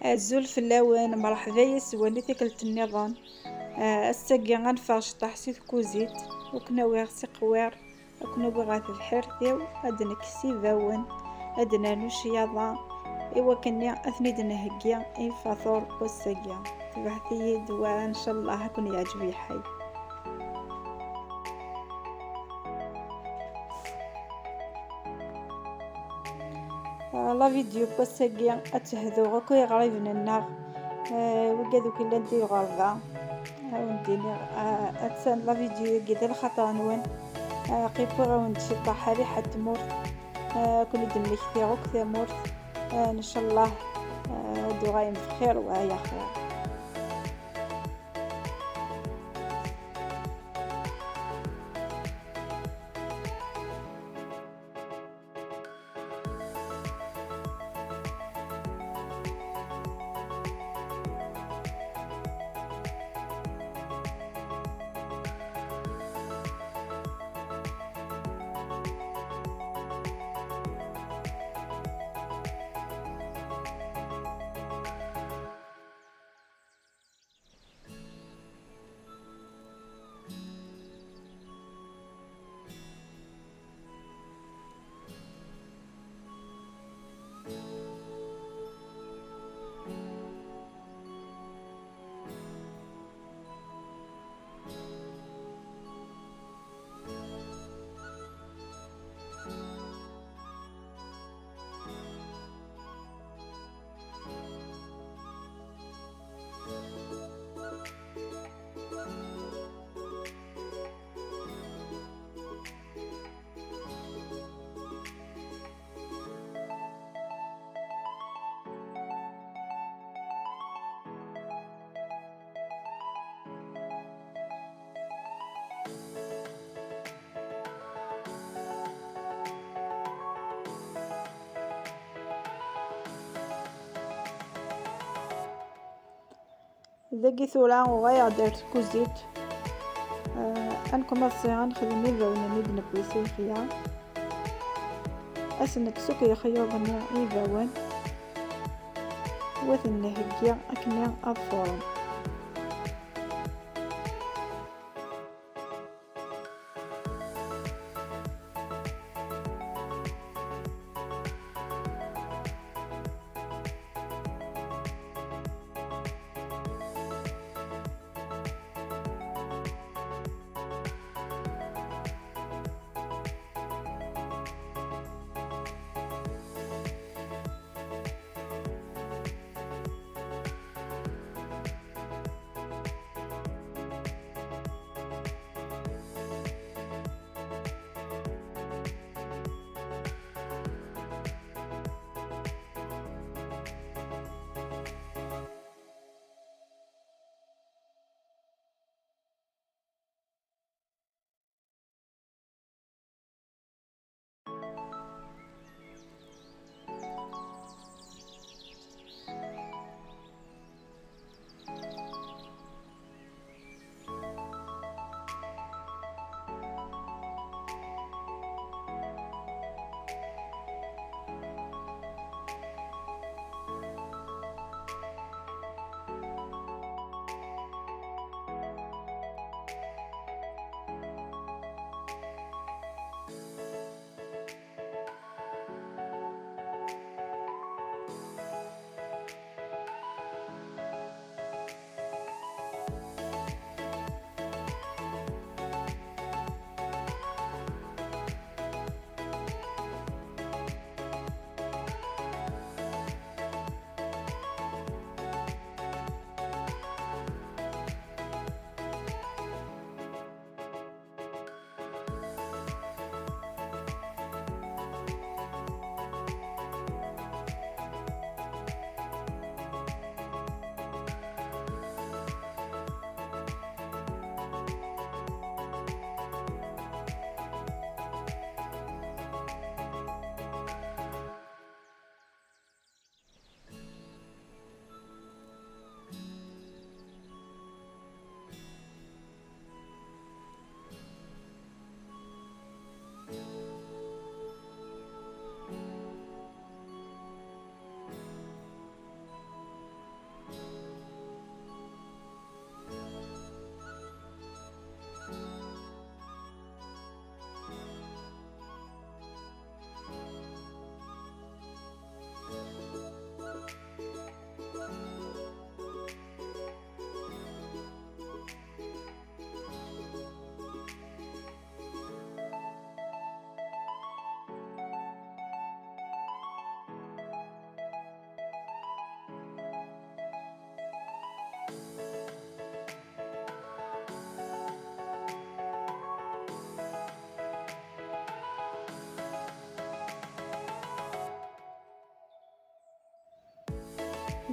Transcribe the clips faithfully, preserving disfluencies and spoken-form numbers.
Azul fell-awen, mṛeḥba yes-wen i tikkelt nniḍen. Ah, ass-agi ad neffeɣ ceṭṭaḥ si tkuzit, ur ken-awiɣ s iqwir, ad ken-awiɣ ɣer tebḥirt-iw, ad d-nekkes ibawen, ad d-nernu cyaḍa, i wakken ad ten-id-nheggi i lfaṭur n wass-agi. Tebɛet-iyi-d, wa ncallah ad ken-yeɛǧeb lḥal. Ah, la vidéo n wass-agi ad tehdu akk i iɣriben-nneɣ, ah, wigad akk yellan di lɣerba. Ad wen-d-iniɣ, ah, attan la vidéo-agi d lxaṭer-nwen. Ah, qqipeɣ-awen-d ciṭṭaḥ rriḥa n tmurt. Ah, ad ken-id-mmektiɣ akk tamurt. Ah, ncallah, ah, ad d-tuɣalem bxir wa ɛla xir. Dagi tura uɣaleɣ-d ar tkuzit. Ah, ad nkumaṣi ad nexdem ibawen-nni i d-newwi si lexyar. Ad sen-nekkes akk yexyuḍ-nni i ibawen. U ad ten-nheggi akken ad furen.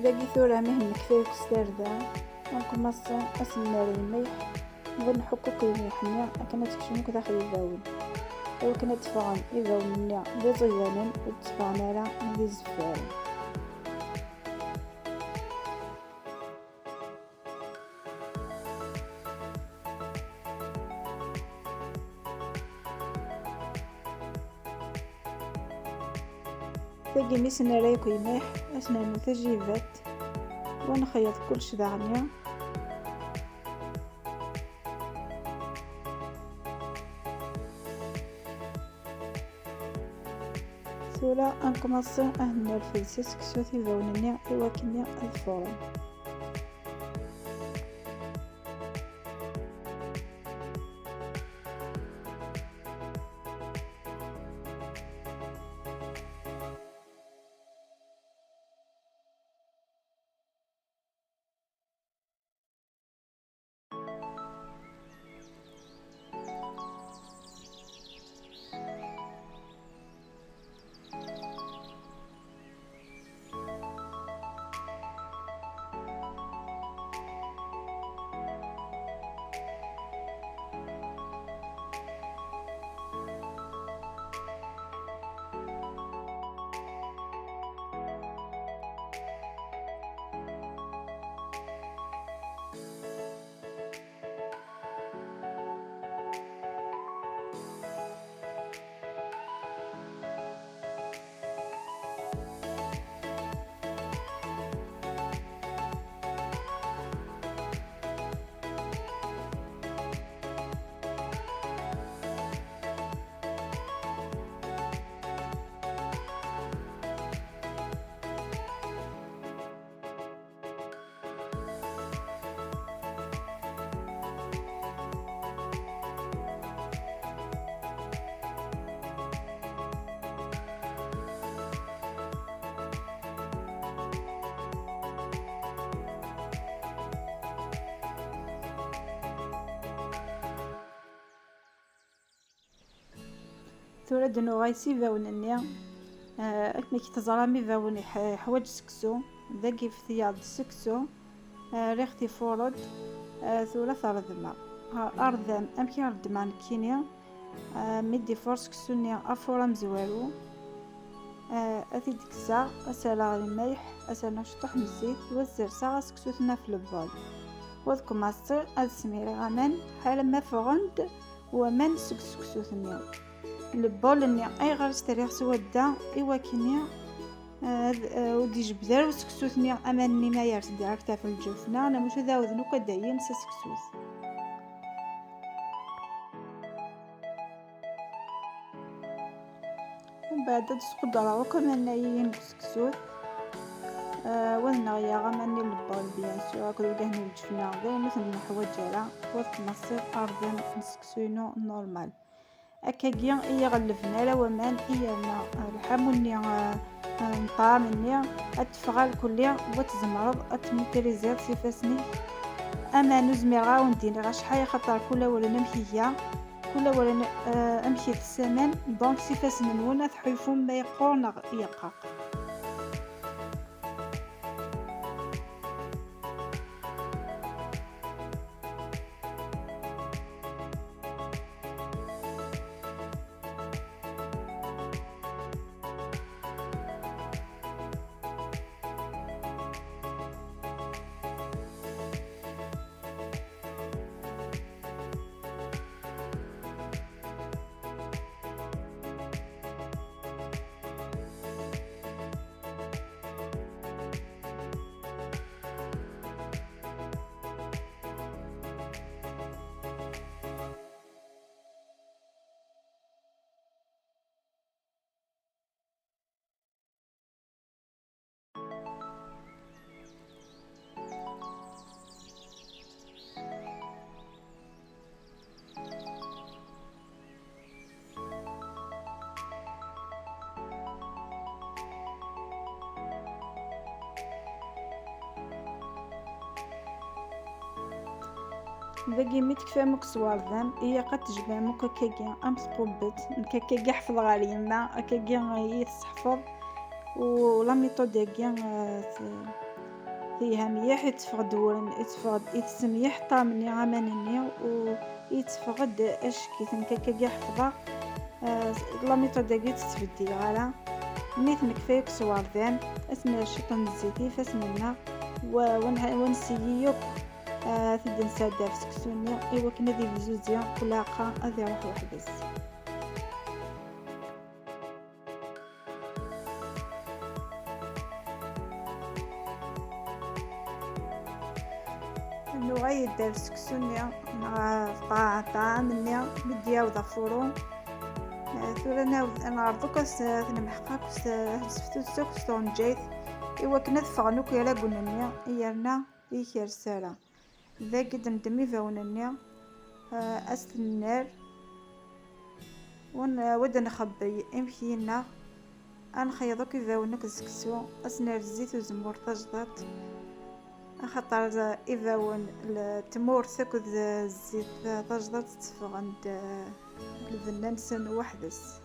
Dagi tura mi hennekta akk s tarda, ad nkumaṣi ad s-nerr lmelḥ, ad nḥukk akk lmelḥ-nni akken ad tekcem akk daxel ibawen, iwakken ad d-ffɣen ibawen-nni d iẓidanen, ur d-tteffɣen ara d izeffaren. Tagi mi s-nerra akk lmelḥ, ad s-nernu tajibat, u ad nxeyyeḍ kullec daɣen. Tura ad nkumaṣi ad nerfed s seksu tibawen-nni iwakken ad ffɣen. Tura ad nuɣal s ibawen-nni. Ah, akken i k-teẓram, ibawen iḥ-, iḥwaǧ seksu. Dagi ftiyaḍ-d seksu. Ah, rriɣ-t ifuṛ-d. Ah, tura t-reddmeɣ. Ah, ardam, amek i reddmeɣ nekkini? Ah, mi d-ifuṛ seksu-nni afuṛ amezwaru, ah, ad t-id-kkseɣ, ad s-rreɣ lmelḥ, ad s-rnuɣ ciṭuḥ n zzit, u ad serseɣ aseksut-nni ɣef lebbal. U ad kumaṣṣiɣ ad smiriɣ aman, ḥala ma ffɣen-d waman seg tseksut-nni. Lebbal-nni ayɣer i s-terriɣ s wadda, i wakken ad, eh, ur d-ijebbed ara useksut-nni aman-nni ma yers direct ɣef lǧufna, neɣ maca d awden akk ad d-ayyen s aseksut. Mbeɛd ad squdreɣ akk aman-nni deg useksut. Eh, u ad nneɣ yaɣ aman-nni n lebbal, bien sûr, akked wigah-nni n lǧefna, d ayen ur ten-neḥwaǧ ara, u ad tmaṣṣiḍ ardam n seksu-inu normal. Akkagi i yi-ɣellben ara waman, i yerna, eh, lḥamu-nni, eh, eh, n ṭṭɛam-nni ad teffeɣ alkulli, u ad tzemreḍ ad tmitriziḍ s ifassen-ik. Aman ur zmireɣ ad wen-d-iniɣ acḥal, axaṭer kul awren amek iga, kul awren, eh, amek itess aman. Donc s ifassen-nwen ad tḥulfum ma yeqqur neɣ yeqqaq. Dagi mi tekfam akk s werdam, ilaq ad tejmɛem akk akkagi am tqubbet. Nekk akkagi ḥefḍeɣ ɣer yemma, akkagi i yi-tesseḥfeḍ. U la méthode-agi, eh, t-, Teyha mliḥ, itteffeɣ-d wuren, itteffeɣ-d, itess mliḥ ṭṭɛam-nni, aman-nni, u itteffeɣ-d acek-iten. Akka i ḥefḍeɣ. Ah, la méthode-agi ttbeddil ara. Mi t-nekfa yakk s werdan, ad s-nerr ciṭ n zzit i ifassen-nneɣ, wa, wa n-, wa nsiyi yakk, ah, ad t-id-nesɛeddi ɣef seksu-nni, i wakken ad ibzuzi, ulaqa ad iruḥ weḥd-s. Nuɣal-d ar seksu-nni, neɣ ṭṭa-, ṭṭɛam-nni, mi d-yaweḍ afuru. Eh, tura nawd-, neɛreḍ akk ad s-, ad t-nemḥeq akk s, ad t-nesfetuset akk s tɣenǧayt, i wakken ad ffɣen akk iragen-nni, yerna i kers ara. Dagi d-neddem ibawen-nni, eh, ad s-ten-nerr, wen-, wa d-nxebbey imekli-nneɣ, ad nxeyyeḍ akk ibawen akk d seksu, ad s-nerr zzit uzemmur tajḍaṭ, axaṭer, eh, ibawen, l-, tmurt akked, eh, zzit, eh, tajḍaṭ tteffɣen-d, eh, lbenna-nsen weḥd-s.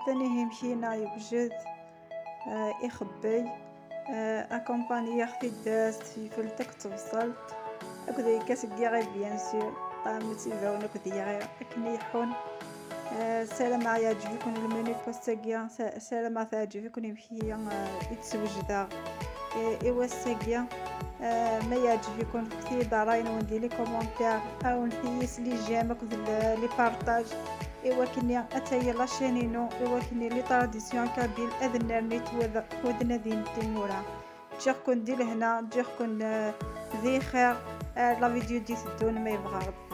Atan ihi imekli-nneɣ yewjed, ah, ixebbel, ah, akumpanyi-aɣ-t-id s tfifelt akked tebṣelt akked lkas n yiɣi, bien sûr, ṭṭɛam n ibawen akked yiɣi akken i iḥun. Ah, ssarameɣ yeɛǧeb-iken lmenu n wass-agi, sa-, ssarameɣ teɛǧeb-iken imekli, ah, i d-swejdeɣ, eh, i wass-agi. Ah, ma yeɛǧeb-iken, fket-iyi-d ṛṛay-nwen di les commentaires, ɛawnet-iyi s les j'aime akked l-, les partages, i wakken ad tagi la chaîne-inu, i wakken les traditions kabyles ad nernit wad-, wadden ad yinit timura. Ǧǧiɣ-ken di lehna, ǧǧiɣ-ken, eh, di xir, eh, la vidéo d-iteddun ma yebɣa Ṛebbi.